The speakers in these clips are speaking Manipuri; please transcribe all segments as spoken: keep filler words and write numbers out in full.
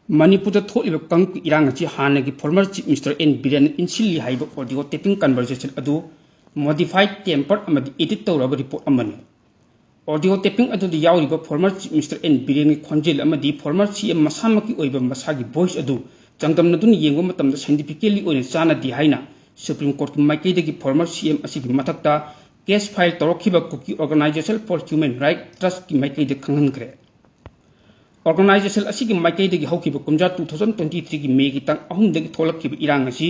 ꯃꯅꯤꯄꯨꯔꯗ ꯊꯣꯛꯂꯤꯕ ꯀꯥꯡꯂꯨꯞꯀꯤ ꯏꯔꯥꯡ ꯑꯁꯤ ꯍꯥꯟꯅꯒꯤ former Chief Minister N ꯕꯤꯔꯦꯟꯅ ꯏꯟꯁꯤꯜꯂꯤ ꯍꯥꯏꯕ audio taping conversation ꯑꯗꯨ modified, tempered ꯑꯃꯗꯤ edit ꯇꯧꯔꯕ report ꯑꯃꯅꯤ꯫ Audio taping ꯑꯗꯨꯗ ꯌꯥꯎꯔꯤꯕ former Chief Minister N ꯕꯤꯔꯦꯟꯒꯤ ꯈꯣꯟꯖꯦꯜ ꯑꯃꯗꯤ former C M ꯃꯁꯥꯃꯛꯀꯤ ꯑꯣꯏꯕ ꯃꯁꯥꯒꯤ voice ꯑꯗꯨ ꯆꯥꯡꯗꯝꯅꯗꯨꯅ ꯌꯦꯡꯕ ꯃꯇꯝꯗ scientifically ꯑꯣꯏꯅ ꯆꯥꯟꯅꯗꯦ ꯍꯥꯏꯅ Supreme Courtꯀꯤ ꯃꯥꯏꯀꯩꯗꯒꯤ former C M ꯑꯁꯤꯒꯤ ꯃꯊꯛꯇ case file ꯇꯧꯔꯛꯈꯤꯕ Kuki Organization for Human Rights Trustꯀꯤ ꯃꯥꯏꯀꯩꯗ ꯈꯪꯍꯟꯈ꯭ꯔꯦ꯫ Organization ꯑꯁꯤꯒꯤ ꯃꯥꯏꯀꯩꯗꯒꯤ ꯍꯧꯈꯤꯕ ꯀꯨꯝꯖꯥ two thousand twenty threeꯒꯤ Mayꯒꯤ ꯇꯥꯡ ꯑꯍꯨꯝꯗꯒꯤ ꯊꯣꯛꯂꯛꯈꯤꯕ ꯏꯔꯥꯡ ꯑꯁꯤ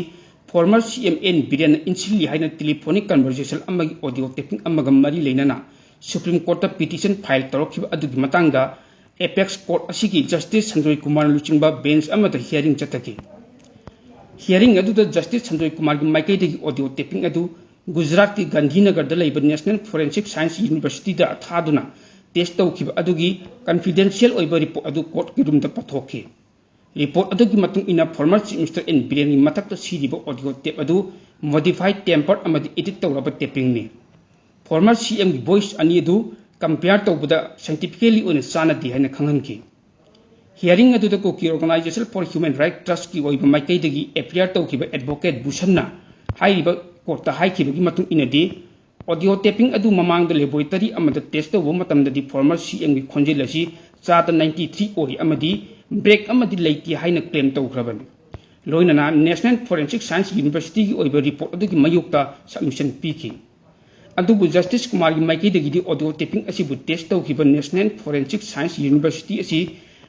former C M N ꯕꯤꯔꯦꯟꯅ ꯏꯟꯁꯤꯜꯂꯤ ꯍꯥꯏꯅ telephonic conversation ꯑꯃꯒꯤ audio taping ꯑꯃꯒ ꯃꯔꯤ ꯂꯩꯅꯅ Supreme Courtꯇ petition file ꯇꯧꯔꯛꯈꯤꯕ ꯑꯗꯨꯒꯤ ꯃꯇꯥꯡꯗ apex court ꯑꯁꯤꯒꯤ Justice ꯁꯟꯖꯣꯏ ꯀꯨꯃꯥꯔꯅ ꯂꯨꯆꯤꯡꯕ bench ꯑꯃꯗ hearing ꯆꯠꯊꯈꯤ꯫ Hearing ꯑꯗꯨꯗ Justice ꯁꯟꯖꯣꯏ ꯀꯨꯃꯥꯔꯒꯤ ꯃꯥꯏꯀꯩꯗꯒꯤ audio taping ꯑꯗꯨ ꯒꯨꯖꯔꯥꯠꯀꯤ ꯒꯥꯟꯙꯤꯅꯒꯔꯗ ꯂꯩꯕ National Forensic Science Universityꯗ ꯊꯥꯗꯨꯅ test ꯇꯧꯈꯤꯕ ꯑꯗꯨꯒꯤ confidential ꯑꯣꯏꯕ report ꯑꯗꯨ courtꯀꯤ roomꯗ ꯄꯨꯊꯣꯛꯈꯤ꯫ Report ꯑꯗꯨꯒꯤ ꯃꯇꯨꯡ ꯏꯟꯅ former Chief Minister N ꯕꯤꯔꯦꯟꯒꯤ ꯃꯊꯛꯇ ꯁꯤꯔꯤꯕ audio tape ꯑꯗꯨ modified, tempered ꯑꯃꯗꯤ edit ꯇꯧꯔꯕ tapingꯅꯤ꯫ Former C Mꯒꯤ voice ꯑꯅꯤ ꯑꯗꯨ compare ꯇꯧꯕꯗ scientifically ꯑꯣꯏꯅ ꯆꯥꯟꯅꯗꯦ ꯍꯥꯏꯅ ꯈꯪꯍꯟꯈꯤ꯫ Hearing ꯑꯗꯨꯗ Kuki Organization for Human Rights Trustꯀꯤ ꯑꯣꯏꯕ ꯃꯥꯏꯀꯩꯗꯒꯤ appear ꯇꯧꯈꯤꯕ advocate ꯚꯨꯁꯟꯅ ꯍꯥꯏꯔꯤꯕ courtꯇ ꯍꯥꯏꯈꯤꯕꯒꯤ ꯃꯇꯨꯡ ꯏꯟꯅꯗꯤ, audio taping ꯑꯗꯨ ꯃꯃꯥꯡꯗ laboratory ꯑꯃꯗ test ꯇꯧꯕ ꯃꯇꯝꯗꯗꯤ former C Mꯒꯤ ꯈꯣꯟꯖꯦꯜ ꯑꯁꯤ ꯆꯥꯗ ninety three ꯑꯣꯏ ꯑꯃꯗꯤ break ꯑꯃꯗꯤ ꯂꯩꯇꯦ ꯍꯥꯏꯅ claim ꯇꯧꯈ꯭ꯔꯕꯅꯤ꯫ ꯂꯣꯏꯅꯅ National Forensic Science Universityꯒꯤ ꯑꯣꯏꯕ report ꯑꯗꯨꯒꯤ ꯃꯥꯌꯣꯛꯇ submission ꯄꯤꯈꯤ꯫ ꯑꯗꯨꯕꯨ Justice ꯀꯨꯃꯥꯔꯒꯤ ꯃꯥꯏꯀꯩꯗꯒꯤꯗꯤ audio taping ꯑꯁꯤꯕꯨ test ꯇꯧꯈꯤꯕ National Forensic Science University ꯑꯁꯤ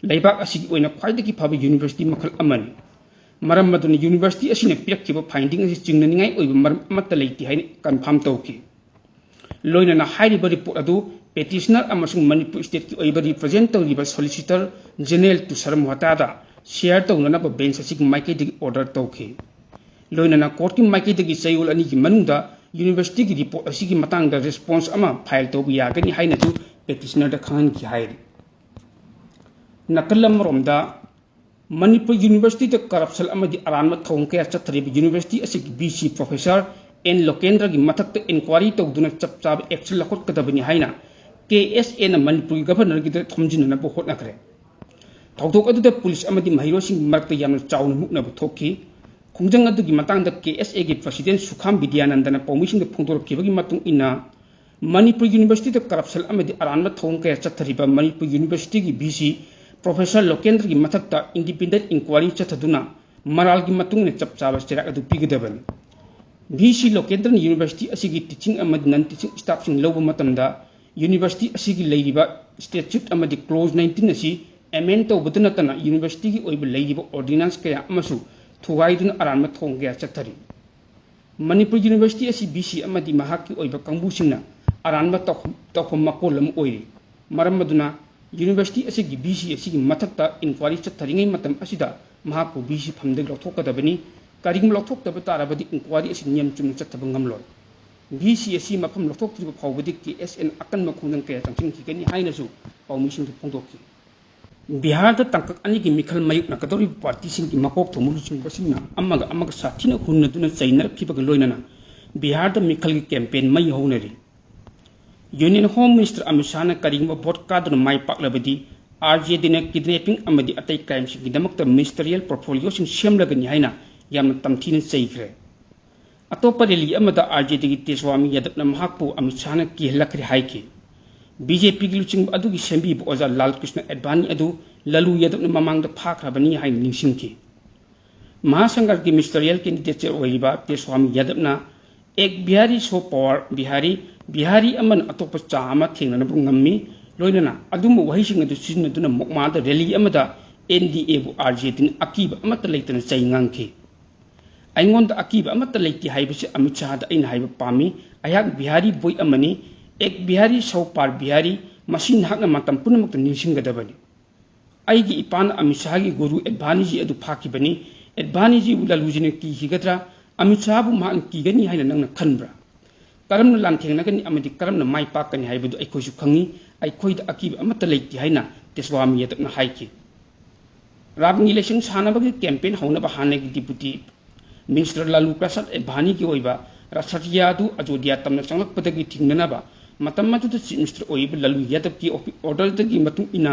ꯂꯩꯕꯥꯛ ꯑꯁꯤꯒꯤ ꯑꯣꯏꯅ ꯈ꯭ꯋꯥꯏꯗꯒꯤ ꯐꯕ university ꯃꯈꯜ ꯑꯃꯅꯤ꯫ ꯃꯔꯝ ꯑꯗꯨꯅ university ꯑꯁꯤꯅ ꯄꯤꯔꯛꯈꯤꯕ finding ꯑꯁꯤ ꯆꯤꯡꯅꯅꯤꯡꯉꯥꯏ ꯑꯣꯏꯕ ꯃꯔꯝ ꯑꯃꯠꯇ ꯂꯩꯇꯦ ꯍꯥꯏꯅ confirm ꯇꯧꯈꯤ꯫ ꯂꯣꯏꯅꯅ ꯍꯥꯏꯔꯤꯕ report ꯑꯗꯨ petitioner ꯑꯃꯁꯨꯡ ꯃꯅꯤꯄꯨꯔ stateꯀꯤ ꯑꯣꯏꯕ represent ꯇꯧꯔꯤꯕ Solicitor General ꯇꯨꯁꯥꯔ ꯃꯣꯍꯇꯥꯗ share ꯇꯧꯅꯅꯕ bench ꯑꯁꯤꯒꯤ ꯃꯥꯏꯀꯩꯗꯒꯤ order ꯇꯧꯈꯤ꯫ ꯂꯣꯏꯅꯅ courtꯀꯤ ꯃꯥꯏꯀꯩꯗꯒꯤ ꯆꯌꯣꯜ ꯑꯅꯤꯒꯤ ꯃꯅꯨꯡꯗ universityꯒꯤ report ꯑꯁꯤꯒꯤ ꯃꯇꯥꯡꯗ response ꯑꯃ file ꯇꯧꯕ ꯌꯥꯒꯅꯤ ꯍꯥꯏꯅꯁꯨ petitionerꯗ ꯈꯪꯍꯟꯈꯤ ꯍꯥꯏꯔꯤ꯫ ꯅꯥꯀꯜ ꯑꯃꯔꯣꯝꯗ, ꯃꯅꯤꯄꯨꯔ universityꯗ corruption ꯑꯃꯗꯤ ꯑꯔꯥꯟꯕ ꯊꯧꯑꯣꯡ ꯀꯌꯥ ꯆꯠꯊꯔꯤꯕ university ꯑꯁꯤꯒꯤ V C professor N ꯂꯣꯀꯦꯟꯗ꯭ꯔꯒꯤ ꯃꯊꯛꯇ inquiry ꯇꯧꯗꯨꯅ ꯆꯞ ꯆꯥꯕ action ꯂꯧꯈꯠꯀꯗꯕꯅꯤ ꯍꯥꯏꯅ K S Aꯅ ꯃꯅꯤꯄꯨꯔꯒꯤ governorꯒꯤꯗ ꯊꯣꯝꯖꯤꯟꯅꯅꯕ ꯍꯣꯠꯅꯈ꯭ꯔꯦ꯫ ꯊꯧꯗꯣꯛ ꯑꯗꯨꯗ ꯄꯨꯂꯤꯁ ꯑꯃꯗꯤ ꯃꯍꯩꯔꯣꯏꯁꯤꯡꯒꯤ ꯃꯔꯛꯇ ꯌꯥꯝꯅ ꯆꯥꯎꯅ ꯃꯨꯛꯅꯕ ꯊꯣꯛꯈꯤ꯫ ꯈꯣꯡꯖꯪ ꯑꯗꯨꯒꯤ ꯃꯇꯥꯡꯗ ꯀꯦ ꯑꯦꯁ ꯑꯦꯒꯤ ꯄ꯭ꯔꯁꯤꯗꯦꯟ ꯁꯨꯈꯥꯝ ꯕꯤꯗ꯭ꯌꯥꯅꯟꯗꯅ ꯄꯥꯎꯃꯤꯁꯤꯡꯗ ꯐꯣꯡꯗꯣꯔꯛꯈꯤꯕꯒꯤ ꯃꯇꯨꯡ ꯏꯟꯅ, ꯃꯅꯤꯄꯨꯔ ꯌꯨꯅꯤꯚꯔꯁꯤꯇꯤꯗ ꯀꯔꯞꯁꯟ ꯑꯃꯗꯤ ꯑꯔꯥꯟꯕ ꯊꯧꯑꯣꯡ ꯀꯌꯥ ꯆꯠꯊꯔꯤꯕ ꯃꯅꯤꯄꯨꯔ ꯌꯨꯅꯤꯚꯔꯁꯤꯇꯤꯒꯤ ꯚꯤ ꯁꯤ ꯄ꯭ꯔꯣꯐꯦꯁꯔ ꯂꯣꯀꯦꯟꯗ꯭ꯔꯒꯤ ꯃꯊꯛꯇ ꯏꯟꯗꯤꯄꯦꯟꯗꯦꯟꯠ ꯏꯟꯀ꯭ꯋꯥꯔꯤ ꯆꯠꯊꯗꯨꯅ ꯃꯔꯥꯜꯒꯤ ꯃꯇꯨꯡ ꯏꯟꯅ ꯆꯞ ꯆꯥꯕ ꯆꯩꯔꯥꯛ ꯑꯗꯨ ꯄꯤꯒꯗꯕꯅꯤ꯫ ꯚꯤ ꯁꯤ ꯂꯣꯀꯦꯟꯗ꯭ꯔꯅ ꯌꯨꯅꯤꯚꯔꯁꯤꯇꯤ ꯑꯁꯤꯒꯤ ꯇꯤꯆꯤꯡ ꯑꯃꯗꯤ ꯅꯟ ꯇꯤꯆꯤꯡ ꯁ꯭ꯇꯥꯐꯁꯤꯡ ꯂꯧꯕ ꯃꯇꯝꯗ ꯌꯨꯅꯤꯚꯔꯁꯤꯇꯤ ꯑꯁꯤꯒꯤ ꯂꯩꯔꯤꯕ ꯁ꯭ꯇꯦꯆꯨꯠ ꯑꯃꯗꯤ ꯀ꯭ꯂꯣꯖ ꯅꯥꯏꯟꯇꯤꯟ ꯑꯁꯤ ꯑꯦꯃꯦꯟ ꯇꯧꯕꯇ ꯅꯠꯇꯅ ꯌꯨꯅꯤꯚꯔꯁꯤꯇꯤꯒꯤ ꯑꯣꯏꯕ ꯂꯩꯔꯤꯕ ꯑꯣꯔꯗꯤꯅꯥꯟꯁ ꯀꯌꯥ ꯑꯃꯁꯨ ꯊꯨꯒꯥꯏꯗꯨꯅ ꯑꯔꯥꯟꯕ ꯊꯧꯑꯣꯡ ꯀꯌꯥ ꯆꯠꯊꯔꯤ꯫ ꯃꯅꯤꯄꯨꯔ ꯌꯨꯅꯤꯚꯔꯁꯤꯇꯤ ꯑꯁꯤ ꯚꯤ ꯁꯤ ꯑꯃꯗꯤ ꯃꯍꯥꯛꯀꯤ ꯑꯣꯏꯕ ꯀꯥꯡꯕꯨꯁꯤꯡꯅ ꯑꯔꯥꯟꯕ ꯇꯧꯐꯝ, ꯇꯧꯐꯝ ꯃꯀꯣꯜ ꯑꯃ ꯑꯣꯏꯔꯤ꯫ ꯃꯔꯝ ꯑꯗꯨꯅ ꯌꯨꯅꯤꯚꯔꯁꯤꯇꯤ ꯑꯁꯤꯒꯤ ꯚꯤ ꯁꯤ ꯑꯁꯤꯒꯤ ꯃꯊꯛꯇ ꯏꯟꯀ꯭ꯋꯥꯔꯤ ꯆꯠꯊꯔꯤꯉꯩ ꯃꯇꯝ ꯑꯁꯤꯗ ꯃꯍꯥꯛꯄꯨ ꯚꯤ ꯁꯤ ꯐꯝꯗꯒꯤ ꯂꯧꯊꯣꯛꯀꯗꯕꯅꯤ꯫ ꯀꯔꯤꯒꯨꯝꯕ ꯂꯧꯊꯣꯛꯇꯕ ꯇꯥꯔꯕꯗꯤ ꯏꯟꯀ꯭ꯋꯥꯔꯤ ꯑꯁꯤ ꯅꯤꯌꯝ ꯆꯨꯝꯅ ꯆꯠꯊꯕ ꯉꯝꯂꯣꯏ꯫ ꯚꯤ ꯁꯤ ꯑꯁꯤ ꯃꯐꯝ ꯂꯧꯊꯣꯛꯇ꯭ꯔꯤꯕ ꯐꯥꯎꯕꯗꯤ ꯀꯦ ꯑꯦꯁ ꯑꯦꯅ ꯑꯀꯟꯕ ꯈꯣꯡꯖꯪ ꯀꯌꯥ ꯆꯪꯁꯤꯟꯈꯤꯒꯅꯤ ꯍꯥꯏꯅꯁꯨ ꯄꯥꯎꯃꯤꯁꯤꯡꯗ ꯐꯣꯡꯗꯣꯛꯈꯤ꯫ ꯕꯤꯍꯥꯔꯗ ꯇꯥꯡꯀꯛ ꯑꯅꯤꯒꯤ ꯃꯤꯈꯜ ꯃꯥꯌꯣꯛꯅꯒꯗꯧꯔꯤꯕ ꯄꯥꯔꯇꯤꯁꯤꯡꯒꯤ ꯃꯀꯣꯛ ꯊꯣꯡꯕ ꯂꯨꯆꯤꯡꯕꯁꯤꯡꯅ ꯑꯃꯒ ꯑꯃꯒ ꯁꯥꯊꯤꯅ ꯍꯨꯟꯅꯗꯨꯅ ꯆꯩꯅꯔꯛꯈꯤꯕꯒ ꯂꯣꯏꯅꯅ ꯕꯤꯍꯥꯔꯗ ꯃꯤꯈꯜꯒꯤ ꯀꯦꯝꯄꯦꯟ ꯃꯩ ꯍꯧꯅꯔꯤ꯫ ꯌꯨꯅꯤꯌꯟ ꯍꯣꯝ ꯃꯤꯅꯤꯁꯇꯔ ꯑꯃꯤꯠ ꯁꯥꯍꯅ ꯀꯔꯤꯒꯨꯝꯕ ꯚꯣꯠ ꯀꯥꯗꯨꯅ ꯃꯥꯏ ꯄꯥꯛꯂꯕꯗꯤ ꯑꯥꯔ ꯖꯦ ꯗꯤꯅ ꯀꯤꯗꯅꯦꯄꯤꯡ ꯑꯃꯗꯤ ꯑꯇꯩ ꯀ꯭ꯔꯥꯏꯝꯁꯤꯡꯒꯤꯗꯃꯛꯇ ꯃꯤꯅꯤꯁꯇꯔꯤꯌꯦꯜ ꯄꯣꯔꯠꯐꯣꯂꯤꯑꯣꯁꯤꯡ ꯁꯦꯝꯂꯒꯅꯤ ꯍꯥꯏꯅ ꯌꯥꯝꯅ ꯇꯝꯊꯤꯅ ꯆꯩꯈ꯭ꯔꯦ꯫ ꯑꯇꯣꯞꯄ ꯔꯦꯂꯤ ꯑꯃꯗ ꯑꯥꯔ ꯖꯦ ꯗꯤꯒꯤ ꯇꯦꯖꯁ꯭ꯋꯥꯃꯤ ꯌꯥꯗꯕꯅ ꯃꯍꯥꯛꯄꯨ ꯑꯃꯤꯠ ꯁꯥꯍꯅ ꯀꯤꯍꯜꯂꯛꯈ꯭ꯔꯦ ꯍꯥꯏꯈꯤ꯫ ꯕꯤ ꯖꯦ ꯄꯤꯒꯤ ꯂꯨꯆꯤꯡꯕ ꯑꯗꯨꯒꯤ ꯁꯦꯝꯕꯤꯕ ꯑꯣꯖꯥ ꯂꯥꯜ ꯀ꯭ꯔꯤꯁꯅ ꯑꯦꯗꯚꯥꯅꯤ ꯑꯗꯨ ꯂꯥꯂꯨ ꯌꯥꯗꯕꯅ ꯃꯃꯥꯡꯗ ꯐꯥꯈ꯭ꯔꯕꯅꯤ ꯍꯥꯏꯅ ꯅꯤꯡꯁꯤꯡꯈꯤ꯫ ꯃꯍꯥꯁꯪꯒ꯭ꯔꯒꯤ ꯃꯤꯅꯤꯁꯇꯔꯤꯌꯦꯜ ꯀꯦꯟꯗꯤꯗꯦꯠꯁꯨ ꯑꯣꯏꯔꯤꯕ ꯇꯦꯖꯁ꯭ꯋꯥꯃꯤ ꯌꯥꯗꯕꯅ "ꯑꯦꯛ ꯕꯤꯍꯥꯔꯤ ꯁꯣ ꯄꯥꯋꯔ ꯕꯤꯍꯥꯔꯤ, ꯕꯤꯍꯥꯔꯤ ꯑꯃꯅ ꯑꯇꯣꯞꯄ ꯆꯥ ꯑꯃ ꯊꯦꯡꯅꯅꯕ ꯉꯝꯃꯤ" ꯂꯣꯏꯅꯅ ꯑꯗꯨꯝꯕ ꯋꯥꯍꯩꯁꯤꯡ ꯑꯗꯨ ꯁꯤꯖꯤꯟꯅꯗꯨꯅ ꯃꯣꯛꯃꯥꯗ ꯔꯦꯂꯤ ꯑꯃꯗ ꯑꯦꯟ ꯗꯤ ꯑꯦꯕꯨ ꯑꯥꯔ ꯖꯦ ꯗꯤꯅ ꯑꯀꯤꯕ ꯑꯃꯠꯇ ꯂꯩꯇꯅ ꯆꯩ ꯉꯥꯡꯈꯤ꯫ "ꯑꯩꯉꯣꯟꯗ ꯑꯀꯤꯕ ꯑꯃꯠꯇ ꯂꯩꯇꯦ ꯍꯥꯏꯕꯁꯤ ꯑꯃꯤꯠ ꯁꯥꯍꯗ ꯑꯩꯅ ꯍꯥꯏꯕ ꯄꯥꯝꯃꯤ꯫ ꯑꯩꯍꯥꯛ ꯕꯤꯍꯥꯔꯤ ꯕꯣꯏ ꯑꯃꯅꯤ꯫ ꯑꯦꯛ ꯕꯤꯍꯥꯔꯤ ꯁꯧ ꯄꯥꯔ ꯕꯤꯍꯥꯔꯤ, ꯃꯁꯤ ꯅꯍꯥꯛꯅ ꯃꯇꯝ ꯄꯨꯝꯅꯃꯛꯇ ꯅꯤꯡꯁꯤꯡꯒꯗꯕꯅꯤ꯫ ꯑꯩꯒꯤ ꯏꯄꯥꯅ ꯑꯃꯤꯠ ꯁꯥꯍꯒꯤ ꯒꯨꯔꯨ ꯑꯦꯗꯚꯥꯅꯤꯖꯤ ꯑꯗꯨ ꯐꯥꯈꯤꯕꯅꯤ꯫ ꯑꯦꯗꯚꯥꯅꯤꯖꯤꯕꯨ ꯂꯥꯂꯨꯖꯤꯅ ꯀꯤꯈꯤꯒꯗ꯭ꯔꯥ? ꯑꯃꯤꯠ ꯁꯥꯍꯕꯨ ꯃꯍꯥꯛꯅ ꯀꯤꯒꯅꯤ ꯍꯥꯏꯅ ꯅꯪꯅ ꯈꯟꯕ꯭ꯔꯥ? ꯀꯔꯝꯅ ꯂꯥꯟꯊꯦꯡꯅꯒꯅꯤ ꯑꯃꯗꯤ ꯀꯔꯝꯅ ꯃꯥꯏ ꯄꯥꯛꯀꯅꯤ ꯍꯥꯏꯕꯗꯨ ꯑꯩꯈꯣꯏꯁꯨ ꯈꯪꯏ꯫ ꯑꯩꯈꯣꯏꯗ ꯑꯀꯤꯕ ꯑꯃꯠꯇ ꯂꯩꯇꯦ" ꯍꯥꯏꯅ ꯇꯦꯖꯁ꯭ꯋꯥꯃꯤ ꯌꯥꯗꯕꯅ ꯍꯥꯏꯈꯤ꯫ ꯔꯥꯝꯒꯤ ꯏꯂꯦꯛꯁꯟ ꯁꯥꯟꯅꯕꯒꯤ ꯀꯦꯝꯄꯦꯟ ꯍꯧꯅꯕ ꯍꯥꯟꯅꯒꯤ ꯗꯤꯄꯨꯇꯤ ꯃꯤꯅꯤꯁꯇꯔ ꯂꯥꯂꯨ ꯄ꯭ꯔꯁꯥꯗ ꯑꯦꯗꯚꯥꯅꯤꯒꯤ ꯑꯣꯏꯕ ꯔꯥꯁꯇ꯭ꯔꯤꯌꯥ ꯑꯗꯨ ꯑꯖꯣꯙ꯭ꯌꯥ ꯇꯝꯅ ꯆꯪꯂꯛꯄꯗꯒꯤ ꯊꯤꯡꯅꯅꯕ ꯃꯇꯝ ꯑꯗꯨꯗ ꯆꯤꯐ ꯃꯤꯅꯤꯁꯇꯔ ꯑꯣꯏꯔꯤꯕ ꯂꯥꯂꯨ ꯌꯥꯗꯕꯀꯤ ꯑꯣꯔꯗꯔꯗꯒꯤ ꯃꯇꯨꯡ ꯏꯟꯅ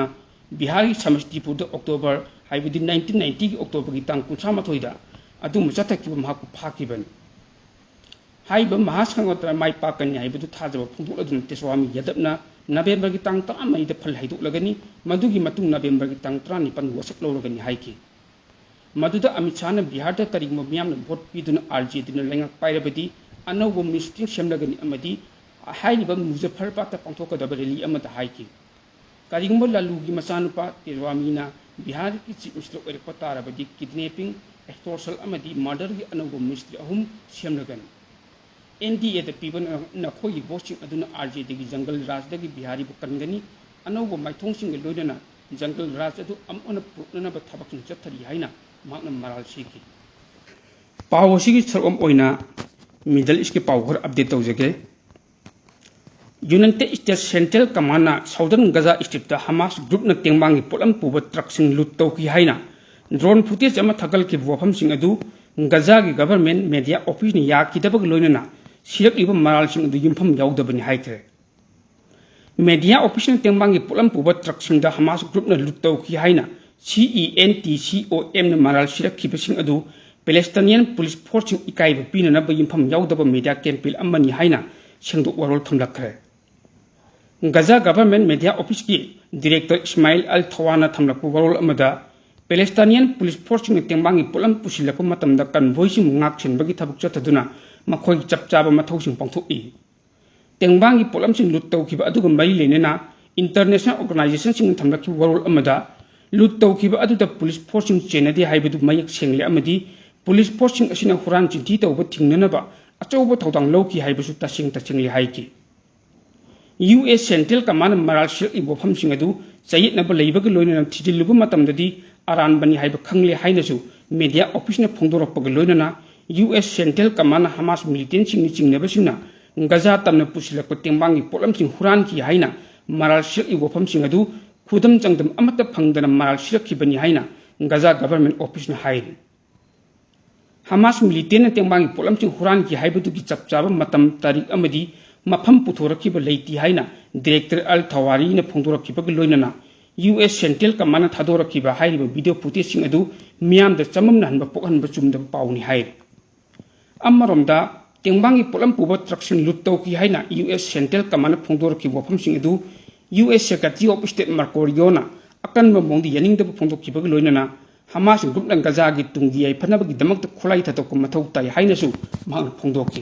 ꯕꯤꯍꯥꯔꯒꯤ ꯁꯃꯁꯇꯤꯄꯨꯔꯗ ꯑꯣꯛꯇꯣꯕꯔ, ꯍꯥꯏꯕꯗꯤ ꯅꯥꯏꯟꯇꯤꯟ ꯅꯥꯏꯟꯇꯤꯒꯤ ꯑꯣꯛꯇꯣꯕꯔꯒꯤ ꯇꯥꯡ ꯀꯨꯟꯊ꯭ꯔꯥ ꯃꯥꯊꯣꯏꯗ ꯑꯗꯨꯒꯨꯝꯕ ꯆꯠꯊꯈꯤꯕ ꯃꯍꯥꯛꯄꯨ ꯐꯥꯈꯤꯕꯅꯤ꯫ ꯍꯥꯏꯔꯤꯕ ꯃꯍꯥꯁꯪꯒꯇ꯭ꯔ ꯃꯥꯏ ꯄꯥꯛꯀꯅꯤ ꯍꯥꯏꯕꯗꯨ ꯊꯥꯖꯕ ꯐꯣꯡꯗꯣꯛꯂꯗꯨꯅ ꯇꯦꯖꯁ꯭ꯋꯥꯃꯤ ꯌꯥꯗꯕꯅ ꯅꯕꯦꯝꯕꯔꯒꯤ ꯇꯥꯡ ꯇꯔꯥꯃꯔꯤꯗ ꯐꯜ ꯍꯩꯗꯣꯛꯂꯒꯅꯤ, ꯃꯗꯨꯒꯤ ꯃꯇꯨꯡ ꯅꯕꯦꯝꯕꯔꯒꯤ ꯇꯥꯡ ꯇꯔꯥꯅꯤꯄꯥꯟ ꯋꯥꯁꯛ ꯂꯧꯔꯒꯅꯤ ꯍꯥꯏꯈꯤ꯫ ꯃꯗꯨꯗ ꯑꯃꯤꯠ ꯁꯥꯍꯅ ꯕꯤꯍꯥꯔꯗ ꯀꯔꯤꯒꯨꯝꯕ ꯃꯤꯌꯥꯝꯅ ꯚꯣꯠ ꯄꯤꯗꯨꯅ ꯑꯥꯔ ꯖꯦ ꯗꯤꯅ ꯂꯩꯉꯥꯛ ꯄꯥꯏꯔꯕꯗꯤ ꯑꯅꯧꯕ ꯃꯤꯅꯤꯁꯇ꯭ꯔꯤ ꯁꯦꯝꯂꯒꯅꯤ ꯑꯃꯗꯤ ꯍꯥꯏꯔꯤꯕ ꯃꯨꯖꯐꯔꯕꯥꯗꯇ ꯄꯥꯡꯊꯣꯛꯀꯗꯕ ꯔꯦꯂꯤ ꯑꯃꯗ ꯍꯥꯏꯈꯤ꯫ ꯀꯔꯤꯒꯨꯝꯕ ꯂꯥꯂꯨꯒꯤ ꯃꯆꯥꯅꯨꯄꯥ ꯇꯦꯖꯁ꯭ꯋꯥꯃꯤꯅ ꯕꯤꯍꯥꯔꯒꯤ ꯆꯤꯐ ꯃꯤꯅꯤꯁꯇꯔ ꯑꯣꯏꯔꯛꯄ ꯇꯥꯔꯕꯗꯤ ꯀꯤꯗꯅꯦꯄꯤꯡ, ꯑꯦꯛꯁꯇꯣꯔꯁꯟ ꯑꯃꯗꯤ ꯃꯔꯗꯔꯒꯤ ꯑꯅꯧꯕ ꯃꯤꯅꯤꯁꯇ꯭ꯔꯤ ꯑꯍꯨꯝ ꯁꯦꯝꯂꯒꯅꯤ꯫ ꯑꯦꯟ ꯗꯤ ꯑꯦꯗ ꯄꯤꯕ ꯅ-, ꯅꯈꯣꯏꯒꯤ ꯚꯣꯠꯁꯤꯡ ꯑꯗꯨꯅ ꯑꯥꯔ ꯖꯦ ꯗꯤꯒꯤ ꯖꯪꯒꯜ ꯔꯥꯖꯗꯒꯤ ꯕꯤꯍꯥꯔꯤꯕꯨ ꯀꯟꯒꯅꯤ꯫ ꯑꯅꯧꯕ ꯃꯥꯏꯊꯣꯡꯁꯤꯡꯒ ꯂꯣꯏꯅꯅ ꯖꯪꯒꯜ ꯔꯥꯖ ꯑꯗꯨ ꯑꯃꯨꯛ ꯍꯟꯅ ꯄꯨꯔꯛꯅꯅꯕ ꯊꯕꯛꯁꯤꯡ ꯆꯠꯊꯔꯤ ꯍꯥꯏꯅ ꯃꯍꯥꯛꯅ ꯃꯔꯥꯜ ꯁꯤꯈꯤ꯫ ꯄꯥꯎ ꯑꯁꯤꯒꯤ ꯁꯔꯨꯛ ꯑꯃ ꯑꯣꯏꯅ ꯃꯤꯗꯜ ꯏꯁꯀꯤ ꯄꯥꯎ ꯈꯔ ꯑꯞꯗꯦꯠ ꯇꯧꯖꯒꯦ꯫ United states central ꯀꯃꯥꯟꯅ southern ꯒꯖꯥ strip ꯍꯃꯥꯁ ꯒ꯭ꯔꯨꯞꯅ ꯇꯦꯡꯕꯥꯡꯒꯤ ꯄꯣꯠꯂꯝ ꯄꯨꯕ ꯇ꯭ꯔꯛꯁꯤꯡ ꯂꯨꯠ ꯇꯧꯈꯤ ꯍꯥꯏꯅ ꯗ꯭ꯔꯣꯟ ꯐꯨꯇꯦꯖ ꯑꯃ ꯊꯥꯒꯠꯂꯛꯈꯤꯕ ꯋꯥꯐꯝꯁꯤꯡ ꯑꯗꯨ ꯒꯖꯥꯒꯤ ꯒꯚꯔꯟꯃꯦꯟꯠ ꯃꯦꯗꯤꯌꯥ ꯑꯣꯐꯤꯁꯅ ꯌꯥꯈꯤꯗꯕꯒ ꯂꯣꯏꯅꯅ ꯁꯤꯔꯛꯂꯤꯕ ꯃꯔꯥꯜꯁꯤꯡ ꯑꯗꯨ ꯌꯨꯝꯐꯝ ꯌꯥꯎꯗꯕꯅꯤ ꯍꯥꯏꯈ꯭ꯔꯦ꯫ ꯃꯦꯗꯤꯌꯥ ꯑꯣꯐꯤꯁꯅ ꯇꯦꯡꯕꯥꯡꯒꯤ ꯄꯣꯠꯂꯝ ꯄꯨꯕ ꯇ꯭ꯔꯛꯁꯤꯡꯗ ꯍꯃꯥꯁ ꯒ꯭ꯔꯨꯞꯅ ꯂꯨꯠ ꯇꯧꯈꯤ ꯍꯥꯏꯅ ꯁꯤ ꯏ ꯑꯦꯟ ꯇꯤ ꯁꯤ ꯑꯣ ꯑꯦꯝꯅ ꯃꯔꯥꯜ ꯁꯤꯔꯛꯈꯤꯕꯁꯤꯡ ꯑꯗꯨ ꯄꯦꯂꯦꯁꯇꯥꯅꯤꯌꯟ ꯄꯨꯂꯤꯁ ꯐꯣꯔꯁꯁꯤꯡ ꯏꯀꯥꯏꯕ ꯄꯤꯅꯅꯕ ꯌꯨꯝꯐꯝ ꯌꯥꯎꯗꯕ ꯃꯦꯗꯤꯌꯥ ꯀꯦꯝꯄꯦꯟ ꯑꯃꯅꯤ ꯍꯥꯏꯅ ꯁꯦꯡꯗꯣꯛ ꯋꯥꯔꯣꯜ ꯊꯝꯂꯛꯈ꯭ꯔꯦ꯫ ꯒꯖꯥ ꯒꯚꯔꯟꯃꯦꯟꯠ ꯃꯦꯗꯤꯌꯥ ꯑꯣꯐꯤꯁꯀꯤ ꯗꯤꯔꯦꯛꯇꯔ ꯏꯁꯃꯥꯏꯜ ꯑꯜ ꯊꯋꯥꯅ ꯊꯝꯂꯛꯄ ꯋꯥꯔꯣꯜ ꯑꯃꯗ, ꯄꯦꯂꯦꯁꯇꯥꯅꯤꯌꯟ ꯄꯨꯂꯤꯁ ꯐꯣꯔꯁꯁꯤꯡꯅ ꯇꯦꯡꯕꯥꯡꯒꯤ ꯄꯣꯠꯂꯝ ꯄꯨꯁꯤꯜꯂꯛꯄ ꯃꯇꯝꯗ ꯀꯟꯚꯣꯏꯁꯤꯡꯕꯨ ꯉꯥꯛ ꯁꯦꯟꯕꯒꯤ ꯊꯕꯛ ꯆꯠꯊꯗꯨꯅ ꯃꯈꯣꯏꯒꯤ ꯆꯞ ꯆꯥꯕ ꯃꯊꯧꯁꯤꯡ ꯄꯥꯡꯊꯣꯛꯏ꯫ ꯇꯦꯡꯕꯥꯡꯒꯤ ꯄꯣꯠꯂꯝꯁꯤꯡ ꯂꯨꯠ ꯇꯧꯈꯤꯕ ꯑꯗꯨꯒ ꯃꯔꯤ ꯂꯩꯅꯅ ꯏꯟꯇꯔꯅꯦꯁꯅꯦꯜ ꯑꯣꯔꯒꯅꯥꯏꯖꯦꯁꯟꯁꯤꯡꯅ ꯊꯝꯂꯛꯈꯤꯕ ꯋꯥꯔꯣꯜ ꯑꯃꯗ, ꯂꯨꯠ ꯇꯧꯈꯤꯕ ꯑꯗꯨꯗ ꯄꯨꯂꯤꯁ ꯐꯣꯔꯁꯁꯤꯡ ꯆꯦꯟꯅꯗꯦ ꯍꯥꯏꯕꯗꯨ ꯃꯌꯦꯛ ꯁꯦꯡꯂꯦ ꯑꯃꯗꯤ ꯄꯨꯂꯤꯁ ꯐꯣꯔꯁꯁꯤꯡ ꯑꯁꯤꯅ ꯍꯨꯔꯥꯟ ꯆꯤꯟꯊꯤ ꯇꯧꯕ ꯊꯤꯡꯅꯅꯕ ꯑꯆꯧꯕ ꯊꯧꯗꯥꯡ ꯂꯧꯈꯤ ꯍꯥꯏꯕꯁꯨ ꯇꯁꯦꯡ ꯇꯁꯦꯡꯂꯦ ꯍꯥꯏꯈꯤ꯫ ꯌꯨ ꯑꯦꯁ ꯁꯦꯟꯇ꯭ꯔꯦꯜ ꯀꯃꯥꯟꯅ ꯃꯔꯥꯜ ꯁꯤꯔꯛꯂꯤꯕ ꯋꯥꯐꯝꯁꯤꯡ ꯑꯗꯨ ꯆꯌꯦꯠꯅꯕ ꯂꯩꯕꯒ ꯂꯣꯏꯅꯅ ꯊꯤꯖꯤꯜꯂꯨꯕ ꯃꯇꯝꯗꯗꯤ ꯑꯔꯥꯟꯕꯅꯤ ꯍꯥꯏꯕ ꯈꯪꯂꯦ ꯍꯥꯏꯅꯁꯨ ꯃꯦꯗꯤꯌꯥ ꯑꯣꯐꯤꯁꯅ ꯐꯣꯡꯗꯣꯔꯛꯄꯒ ꯂꯣꯏꯅꯅ ꯌꯨ ꯑꯦꯁ ꯁꯦꯟꯇ꯭ꯔꯦꯜ ꯀꯃꯥꯟꯅ ꯍꯃꯥꯁ ꯃꯤꯂꯤꯇꯦꯟꯁꯤꯡꯅ ꯆꯤꯡꯅꯕꯁꯤꯡꯅ ꯒꯖꯥ ꯇꯝꯅ ꯄꯨꯁꯤꯜꯂꯛꯄ ꯇꯦꯡꯕꯥꯡꯒꯤ ꯄꯣꯠꯂꯝꯁꯤꯡ ꯍꯨꯔꯥꯟꯈꯤ ꯍꯥꯏꯅ ꯃꯔꯥꯜ ꯁꯤꯔꯛꯂꯤꯕ ꯋꯥꯐꯝꯁꯤꯡ ꯑꯗꯨ ꯈꯨꯗꯝ ꯆꯥꯡꯗꯝ ꯑꯃꯠꯇ ꯐꯪꯗꯅ ꯃꯔꯥꯜ ꯁꯤꯔꯛꯈꯤꯕꯅꯤ ꯍꯥꯏꯅ ꯒꯖꯥ ꯒꯚꯔꯟꯃꯦꯟꯠ ꯑꯣꯐꯤꯁꯅ ꯍꯥꯏꯔꯤ꯫ ꯍꯃꯥꯁ ꯃꯤꯂꯤꯇꯦꯟꯅ ꯇꯦꯡꯕꯥꯡꯒꯤ ꯄꯣꯠꯂꯝꯁꯤꯡ ꯍꯨꯔꯥꯟꯈꯤ ꯍꯥꯏꯕꯗꯨꯒꯤ ꯆꯞ ꯆꯥꯕ ꯃꯇꯝ, ꯇꯥꯔꯤꯛ ꯑꯃꯗꯤ ꯃꯐꯝ ꯄꯨꯊꯣꯔꯛꯈꯤꯕ ꯂꯩꯇꯦ ꯍꯥꯏꯅ ꯗꯤꯔꯦꯛꯇꯔ ꯑꯜ ꯊꯋꯥꯔꯤꯅ ꯐꯣꯡꯗꯣꯔꯛꯈꯤꯕꯒ ꯂꯣꯏꯅꯅ ꯌꯨ ꯑꯦꯁ Central Commandꯅ ꯊꯥꯗꯣꯔꯛꯈꯤꯕ ꯍꯥꯏꯔꯤꯕ video footageꯁꯤꯡ ꯑꯗꯨ ꯃꯤꯌꯥꯝꯗ ꯆꯃꯝꯅꯍꯟꯕ ꯄꯣꯛꯍꯟꯕ ꯆꯨꯝꯗꯕ ꯄꯥꯎꯅꯤ ꯍꯥꯏꯔꯤ꯫ ꯑꯃꯔꯣꯝꯗ, ꯇꯦꯡꯕꯥꯡꯒꯤ ꯄꯣꯠꯂꯝ ꯄꯨꯕ truckꯁꯤꯡ loot ꯇꯧꯈꯤ ꯍꯥꯏꯅ ꯌꯨ ꯑꯦꯁ Central Commandꯅ ꯐꯣꯡꯗꯣꯔꯛꯈꯤꯕ ꯋꯥꯐꯝꯁꯤꯡ ꯑꯗꯨ U S Secretary of State Marco Rubioꯅ ꯑꯀꯟꯕ ꯃꯑꯣꯡꯗ ꯌꯥꯅꯤꯡꯗꯕ ꯐꯣꯡꯗꯣꯛꯈꯤꯕꯒ ꯂꯣꯏꯅꯅ ꯍꯃꯥꯁ ꯒ꯭ꯔꯨꯞꯅ ꯒꯖꯥꯒꯤ ꯇꯨꯡꯒꯤ ꯌꯥꯏꯐꯅꯕꯒꯤꯗꯃꯛꯇ ꯈꯨꯠꯂꯥꯏ ꯊꯥꯗꯣꯛꯄ ꯃꯊꯧ ꯇꯥꯏ ꯍꯥꯏꯅꯁꯨ ꯃꯍꯥꯛꯅ ꯐꯣꯡꯗꯣꯛꯈꯤ꯫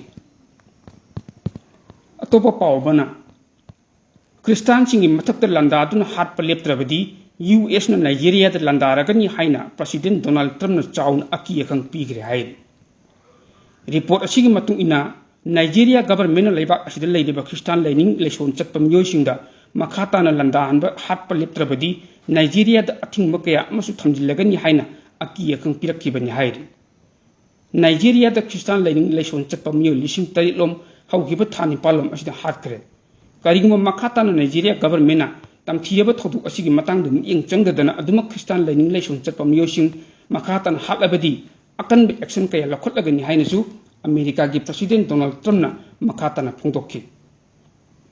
ꯑꯇꯣꯞꯄ ꯄꯥꯎ ꯑꯃꯅ, ꯈ꯭ꯔꯤꯁꯇꯥꯟꯁꯤꯡꯒꯤ ꯃꯊꯛꯇ ꯂꯥꯟꯗꯥꯗꯨꯅ ꯍꯥꯠꯄ ꯂꯦꯞꯇ꯭ꯔꯕꯗꯤ ꯌꯨ ꯑꯦꯁꯅ ꯅꯥꯏꯖꯦꯔꯤꯌꯥꯗ ꯂꯥꯟꯗꯥꯔꯒꯅꯤ ꯍꯥꯏꯅ President Donald Trumpꯅ ꯆꯥꯎꯅ ꯑꯀꯤ ꯑꯈꯪ ꯄꯤꯈ꯭ꯔꯦ ꯍꯥꯏꯔꯤ꯫ Report ꯑꯁꯤꯒꯤ ꯃꯇꯨꯡ ꯏꯟꯅ, ꯅꯥꯏꯖꯦꯔꯤꯌꯥ governmentꯅ ꯂꯩꯕꯥꯛ ꯑꯁꯤꯗ ꯂꯩꯔꯤꯕ ꯈ꯭ꯔꯤꯁꯇꯥꯟ ꯂꯥꯏꯅꯤꯡ ꯂꯥꯏꯁꯣꯟ ꯆꯠꯄ ꯃꯤꯑꯣꯏꯁꯤꯡꯗ ꯃꯈꯥ ꯇꯥꯅ ꯂꯥꯟꯗꯥꯍꯟꯕ ꯍꯥꯠꯄ ꯂꯦꯞꯇ꯭ꯔꯕꯗꯤ ꯅꯥꯏꯖꯦꯔꯤꯌꯥꯗ ꯑꯊꯤꯡꯕ ꯀꯌꯥ ꯑꯃꯁꯨ ꯊꯝꯖꯤꯜꯂꯒꯅꯤ ꯍꯥꯏꯅ ꯑꯀꯤ ꯑꯈꯪ ꯄꯤꯔꯛꯈꯤꯕꯅꯤ ꯍꯥꯏꯔꯤ꯫ ꯅꯥꯏꯖꯦꯔꯤꯌꯥꯗ ꯈ꯭ꯔꯤꯁꯇꯥꯟ ꯂꯥꯏꯅꯤꯡ ꯂꯥꯏꯁꯣꯟ ꯆꯠꯄ ꯃꯤꯑꯣꯏ ꯂꯤꯁꯤꯡ ꯇꯔꯦꯠ ꯂꯣꯝ ꯍꯧꯈꯤꯕ ꯊꯥ ꯅꯤꯄꯥꯜ ꯂꯣꯝ ꯑꯁꯤꯗ ꯍꯥꯠꯈ꯭ꯔꯦ꯫ ꯀꯔꯤꯒꯨꯝꯕ ꯃꯈꯥ ꯇꯥꯅ ꯅꯥꯏꯖꯦꯔꯤꯌꯥ governmentꯅ ꯇꯝꯊꯤꯔꯕ ꯊꯧꯗꯣꯛ ꯑꯁꯤꯒꯤ ꯃꯇꯥꯡꯗ ꯃꯤꯠꯌꯦꯡ ꯆꯪꯗꯗꯅ ꯑꯗꯨꯃꯛ ꯈ꯭ꯔꯤꯁꯇꯥꯟ ꯂꯥꯏꯅꯤꯡ ꯂꯥꯏꯁꯣꯟ ꯆꯠꯄ ꯃꯤꯑꯣꯏꯁꯤꯡ ꯃꯈꯥ ꯇꯥꯅ ꯍꯥꯠꯂꯕꯗꯤ ꯑꯀꯟꯕ action ꯀꯌꯥ ꯂꯧꯈꯠꯂꯒꯅꯤ ꯍꯥꯏꯅꯁꯨ ꯑꯃꯦꯔꯤꯀꯥꯒꯤ President Donald Trumpꯅ ꯃꯈꯥ ꯇꯥꯅ ꯐꯣꯡꯗꯣꯛꯈꯤ꯫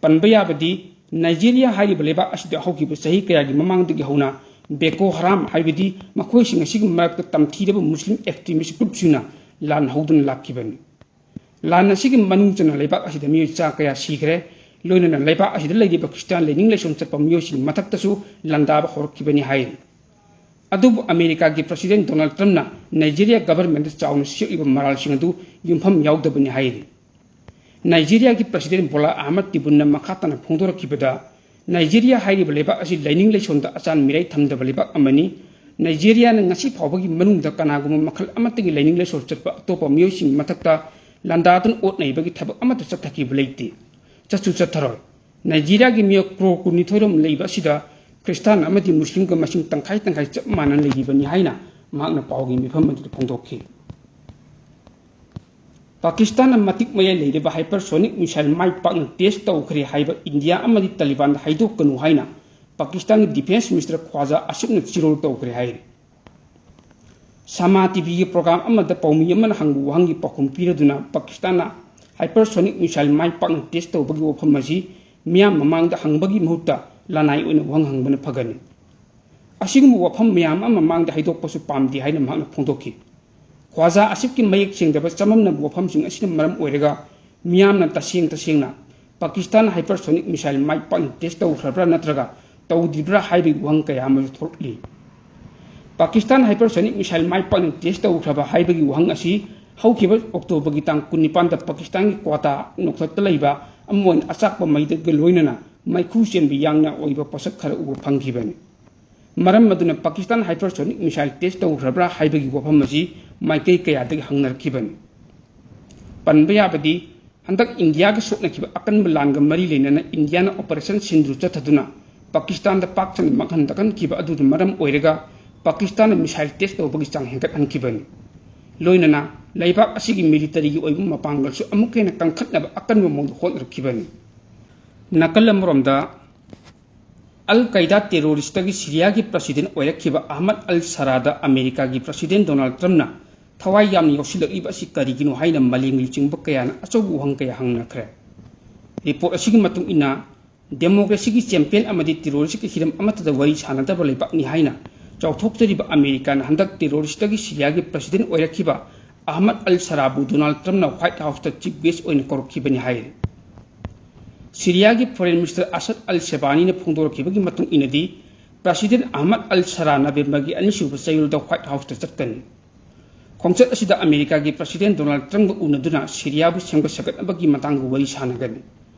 ꯄꯟꯕ ꯌꯥꯕꯗꯤ, ꯅꯥꯏꯖꯦꯔꯤꯌꯥ ꯍꯥꯏꯔꯤꯕ ꯂꯩꯕꯥꯛ ꯑꯁꯤꯗ ꯍꯧꯈꯤꯕ ꯆꯍꯤ ꯀꯌꯥꯒꯤ ꯃꯃꯥꯡꯗꯒꯤ ꯍꯧꯅ ꯕꯦꯀꯣ ꯍꯔꯥꯝ ꯍꯥꯏꯕꯗꯤ ꯃꯈꯣꯏꯁꯤꯡ ꯑꯁꯤꯒꯤ ꯃꯔꯛꯇ ꯇꯝꯊꯤꯔꯕ ꯃꯨꯁꯂꯤꯝ extremist groupꯁꯤꯡꯅ ꯂꯥꯟ ꯍꯧꯗꯨꯅ ꯂꯥꯛꯈꯤꯕꯅꯤ꯫ ꯂꯥꯟ ꯑꯁꯤꯒꯤ ꯃꯅꯨꯡ ꯆꯟꯅ ꯂꯩꯕꯥꯛ ꯑꯁꯤꯗ ꯃꯤꯑꯣꯏ ꯆꯥ ꯀꯌꯥ ꯁꯤꯈ꯭ꯔꯦ, ꯂꯣꯏꯅꯅ ꯂꯩꯕꯥꯛ ꯑꯁꯤꯗ ꯂꯩꯔꯤꯕ ꯈ꯭ꯔꯤꯁꯇꯥꯟ ꯂꯥꯏꯅꯤꯡ ꯂꯥꯏꯁꯣꯟ ꯆꯠꯄ ꯃꯤꯑꯣꯏꯁꯤꯡꯒꯤ ꯃꯊꯛꯇꯁꯨ ꯂꯥꯟꯗꯥꯕ ꯍꯧꯔꯛꯈꯤꯕꯅꯤ ꯍꯥꯏꯔꯤ꯫ ꯑꯗꯨꯕꯨ ꯑꯃꯦꯔꯤꯀꯥꯒꯤ President Donald Trumpꯅ ꯅꯥꯏꯖꯦꯔꯤꯌꯥ governmentꯇ ꯆꯥꯎꯅ ꯁꯦꯠꯂꯤꯕ ꯃꯔꯥꯜꯁꯤꯡ ꯑꯗꯨ ꯌꯨꯝꯐꯝ ꯌꯥꯎꯗꯕꯅꯤ ꯍꯥꯏꯔꯤ꯫ ꯅꯥꯏꯖꯦꯔꯤꯌꯥꯒꯤ President ꯕꯣꯂꯥ ꯑꯍꯃꯗ ꯇꯤꯕꯨꯟꯅ ꯃꯈꯥ ꯇꯥꯅ ꯐꯣꯡꯗꯣꯔꯛꯈꯤꯕꯗ, ꯅꯥꯏꯖꯦꯔꯤꯌꯥ ꯍꯥꯏꯔꯤꯕ ꯂꯩꯕꯥꯛ ꯑꯁꯤ ꯂꯥꯏꯅꯤꯡ ꯂꯥꯏꯁꯣꯟꯗ ꯑꯆꯥꯟ ꯃꯤꯔꯥꯏ ꯊꯝꯗꯕ ꯂꯩꯕꯥꯛ ꯑꯃꯅꯤ꯫ ꯅꯥꯏꯖꯦꯔꯤꯌꯥꯅ ꯉꯁꯤ ꯐꯥꯎꯕꯒꯤ ꯃꯅꯨꯡꯗ ꯀꯅꯥꯒꯨꯝꯕ ꯃꯈꯜ ꯑꯃꯠꯇꯒꯤ ꯂꯥꯏꯅꯤꯡ ꯂꯥꯏꯁꯣꯟ ꯆꯠꯄ ꯑꯇꯣꯞꯄ ꯃꯤꯑꯣꯏꯁꯤꯡꯒꯤ ꯃꯊꯛꯇ ꯂꯥꯟꯗꯥꯗꯨꯅ ꯑꯣꯠ ꯅꯩꯕꯒꯤ ꯊꯕꯛ ꯑꯃꯠꯇ ꯆꯠꯊꯈꯤꯕ ꯂꯩꯇꯦ, ꯆꯠꯁꯨ ꯆꯠꯊꯔꯣꯏ꯫ ꯅꯥꯏꯖꯦꯔꯤꯌꯥꯒꯤ ꯃꯤꯑꯣꯏ crore ꯀꯨꯟꯅꯤꯊꯣꯏ ꯔꯣꯝ ꯂꯩꯕ ꯑꯁꯤꯗ ꯈ꯭ꯔꯤꯁꯇꯥꯟ ꯑꯃꯗꯤ ꯃꯨꯁꯂꯤꯝꯒ ꯃꯁꯤꯡ ꯇꯪꯈꯥꯏ ꯇꯪꯈꯥꯏ ꯆꯞ ꯃꯥꯟꯅꯅ ꯂꯩꯔꯤꯕꯅꯤ ꯍꯥꯏꯅ ꯃꯍꯥꯛꯅ ꯄꯥꯎꯒꯤ ꯃꯤꯐꯝ ꯑꯗꯨꯗ ꯐꯣꯡꯗꯣꯛꯈꯤ꯫ ꯄꯥꯀꯤꯁꯇꯥꯟꯅ ꯃꯇꯤꯛ ꯃꯌꯥꯏ ꯂꯩꯔꯤꯕ hypersonic missile ꯃꯥꯏ ꯄꯥꯛꯅ test ꯇꯧꯈ꯭ꯔꯦ ꯍꯥꯏꯕ ꯏꯟꯗꯤꯌꯥ ꯑꯃꯗꯤ ꯇꯥꯂꯤꯕꯥꯟꯗ ꯍꯥꯏꯗꯣꯛꯀꯅꯨ ꯍꯥꯏꯅ ꯄꯥꯀꯤꯁꯇꯥꯟꯒꯤ defence minister ꯈ꯭ꯋꯥꯖꯥ ꯑꯁꯤꯐꯅ ꯆꯤꯔꯣꯜ ꯇꯧꯈ꯭ꯔꯦ ꯍꯥꯏꯔꯤ꯫ ꯁꯃꯥ ꯇꯤꯚꯤꯒꯤ program ꯑꯃꯗ ꯄꯥꯎꯃꯤ ꯑꯃꯅ ꯍꯪꯕ ꯋꯥꯍꯪꯒꯤ ꯄꯥꯎꯈꯨꯝ ꯄꯤꯔꯗꯨꯅ ꯄꯥꯀꯤꯁꯇꯥꯟꯅ hypersonic missile ꯃꯥꯏ ꯄꯥꯛꯅ test ꯇꯧꯕꯒꯤ ꯋꯥꯐꯝ ꯑꯁꯤ ꯃꯤꯌꯥꯝ ꯃꯃꯥꯡꯗ ꯍꯪꯕꯒꯤ ꯃꯍꯨꯠꯇ ꯂꯅꯥꯏ ꯑꯣꯏꯅ ꯋꯥꯍꯪ ꯍꯪꯕꯅ ꯐꯒꯅꯤ꯫ ꯑꯁꯤꯒꯨꯝꯕ ꯋꯥꯐꯝ ꯃꯌꯥꯝ ꯑꯃ ꯃꯃꯥꯡꯗ ꯍꯥꯏꯗꯣꯛꯄꯁꯨ ꯄꯥꯝꯗꯦ ꯍꯥꯏꯅ ꯃꯍꯥꯛꯅ ꯐꯣꯡꯗꯣꯛꯈꯤ꯫ ꯈ꯭ꯋꯥꯖꯥ ꯑꯁꯤꯐꯀꯤ ꯃꯌꯦꯛ ꯁꯦꯡꯗꯕ ꯆꯃꯝꯅꯕ ꯋꯥꯐꯝꯁꯤꯡ ꯑꯁꯤꯅ ꯃꯔꯝ ꯑꯣꯏꯔꯒ ꯃꯤꯌꯥꯝꯅ ꯇꯁꯦꯡ ꯇꯁꯦꯡꯅ ꯄꯥꯀꯤꯁꯇꯥꯟ hypersonic missile ꯃꯥꯏ ꯄꯥꯛꯅ test ꯇꯧꯈ꯭ꯔꯕ꯭ꯔꯥ ꯅꯠꯇ꯭ꯔꯒ ꯇꯧꯗ꯭ꯔꯤꯕ꯭ꯔꯥ ꯍꯥꯏꯕꯒꯤ ꯋꯥꯍꯪ ꯀꯌꯥ ꯑꯃꯁꯨ ꯊꯣꯛꯂꯛꯂꯤ꯫ ꯄꯥꯀꯤꯁꯇꯥꯟ hypersonic missile ꯃꯥꯏ ꯄꯥꯛꯅ test ꯇꯧꯈ꯭ꯔꯕ ꯍꯥꯏꯕꯒꯤ ꯋꯥꯍꯪ ꯑꯁꯤ ꯍꯧꯈꯤꯕ ꯑꯣꯛꯇꯣꯕꯔꯒꯤ ꯇꯥꯡ ꯀꯨꯟꯅꯤꯄꯥꯟꯗ ꯄꯥꯀꯤꯁꯇꯥꯟꯒꯤ ꯀ꯭ꯋꯥꯇꯥ ꯅꯣꯡꯊꯛꯇ ꯂꯩꯕ ꯑꯃ ꯑꯣꯏꯅ ꯑꯆꯥꯛꯄ ꯃꯩꯗꯒ ꯂꯣꯏꯅꯅ ꯃꯩꯈꯨ ꯆꯦꯟꯕ ꯌꯥꯡꯅ ꯑꯣꯏꯕ ꯄꯣꯠꯁꯛ ꯈꯔ ꯎꯕ ꯐꯪꯈꯤꯕꯅꯤ꯫ ꯃꯔꯝ ꯑꯗꯨꯅ ꯄꯥꯀꯤꯁꯇꯥꯟ hypersonic missile test ꯇꯧꯈ꯭ꯔꯕ꯭ꯔꯥ ꯍꯥꯏꯕꯒꯤ ꯋꯥꯐꯝ ꯑꯁꯤ ꯃꯥꯏꯀꯩ ꯀꯌꯥꯗꯒꯤ ꯍꯪꯅꯔꯛꯈꯤꯕꯅꯤ꯫ ꯄꯟꯕ ꯌꯥꯕꯗꯤ, ꯍꯟꯗꯛ ꯏꯟꯗꯤꯌꯥꯒ ꯁꯣꯛꯅꯈꯤꯕ ꯑꯀꯟꯕ ꯂꯥꯟꯒ ꯃꯔꯤ ꯂꯩꯅꯅ ꯏꯟꯗꯤꯌꯥꯅ Operation Sindoor ꯆꯠꯊꯗꯨꯅ ꯄꯥꯀꯤꯁꯇꯥꯟꯗ ꯄꯥꯛ ꯁꯟꯅ ꯃꯥꯡꯍꯟ ꯇꯥꯛꯍꯟꯈꯤꯕ ꯑꯗꯨꯅ ꯃꯔꯝ ꯑꯣꯏꯔꯒ ꯄꯥꯀꯤꯁꯇꯥꯟꯅ missile test ꯇꯧꯕꯒꯤ ꯆꯥꯡ ꯍꯦꯟꯒꯠꯍꯟꯈꯤꯕꯅꯤ꯫ ꯂꯣꯏꯅꯅ ꯂꯩꯕꯥꯛ ꯑꯁꯤꯒꯤ militaryꯒꯤ ꯑꯣꯏꯕ ꯃꯄꯥꯡꯒꯜꯁꯨ ꯑꯃꯨꯛꯀ ꯍꯦꯟꯅ ꯀꯟꯈꯠꯅꯕ ꯑꯀꯟꯕ ꯃꯑꯣꯡꯗ ꯍꯣꯠꯅꯔꯛꯈꯤꯕꯅꯤ꯫ ꯅꯥꯀꯜ ꯑꯃꯔꯣꯝꯗ, ꯑꯜ ꯀꯥꯏꯗꯥ terroristꯇꯒꯤ ꯁꯤꯔꯤꯌꯥꯒꯤ president ꯑꯣꯏꯔꯛꯈꯤꯕ ꯑꯍꯃꯗ ꯑꯜ ꯁꯔꯥꯗ ꯑꯃꯦꯔꯤꯀꯥꯒꯤ president ꯗꯣꯅꯥꯜꯗ ꯇ꯭ꯔꯝꯞꯅ ꯊꯋꯥꯏ ꯌꯥꯝꯅ ꯌꯥꯎꯁꯤꯜꯂꯛꯂꯤꯕ ꯑꯁꯤ ꯀꯔꯤꯒꯤꯅꯣ ꯍꯥꯏꯅ ꯃꯥꯂꯦꯝꯒꯤ ꯂꯨꯆꯤꯡꯕ ꯀꯌꯥꯅ ꯑꯆꯧꯕ ꯋꯥꯍꯪ ꯀꯌꯥ ꯍꯪꯅꯈ꯭ꯔꯦ꯫ Report ꯑꯁꯤꯒꯤ ꯃꯇꯨꯡ ꯏꯟꯅ, democracyꯒꯤ champion ꯑꯃꯗꯤ terroristꯀꯤ ꯍꯤꯔꯝ ꯑꯃꯠꯇꯗ ꯋꯥꯔꯤ ꯁꯥꯟꯅꯗꯕ ꯂꯩꯕꯥꯛꯅꯤ ꯍꯥꯏꯅ ꯆꯥꯎꯊꯣꯛꯆꯔꯤꯕ ꯑꯃꯦꯔꯤꯀꯥꯅ ꯍꯟꯗꯛ terroristꯇꯒꯤ ꯁꯤꯔꯤꯌꯥꯒꯤ president ꯑꯣꯏꯔꯛꯈꯤꯕ ꯑꯍꯃꯗ ꯑꯜ ꯁꯔꯥꯕꯨ ꯗꯣꯅꯥꯜꯗ ꯇ꯭ꯔꯝꯞꯅ White Houseꯇ chief guest ꯑꯣꯏꯅ ꯀꯧꯔꯛꯈꯤꯕꯅꯤ ꯍꯥꯏꯔꯤ꯫ ꯁꯤꯔꯤꯌꯥꯒꯤ foreign minister ꯑꯁꯗ ꯑꯜ ꯁꯦꯕꯥꯅꯤꯅ ꯐꯣꯡꯗꯣꯔꯛꯈꯤꯕꯒꯤ ꯃꯇꯨꯡ ꯏꯟꯅꯗꯤ, president ꯑꯍꯃꯗ ꯑꯜ ꯁꯔꯥ ꯅꯕꯦꯝꯕꯔꯒꯤ ꯑꯅꯤꯁꯨꯕ ꯆꯌꯣꯜꯗ White Houseꯇ ꯆꯠꯀꯅꯤ꯫ ꯈꯣꯡꯆꯠ ꯑꯁꯤꯗ ꯑꯃꯦꯔꯤꯀꯥꯒꯤ president ꯗꯣꯅꯥꯜꯗ ꯇ꯭ꯔꯝꯞꯀ ꯎꯅꯗꯨꯅ ꯁꯤꯔꯤꯌꯥꯕꯨ ꯁꯦꯝꯒꯠ ꯁꯥꯒꯠꯅꯕꯒꯤ ꯃꯇꯥꯡꯗ ꯋꯥꯔꯤ ꯁꯥꯟꯅꯒꯅꯤ꯫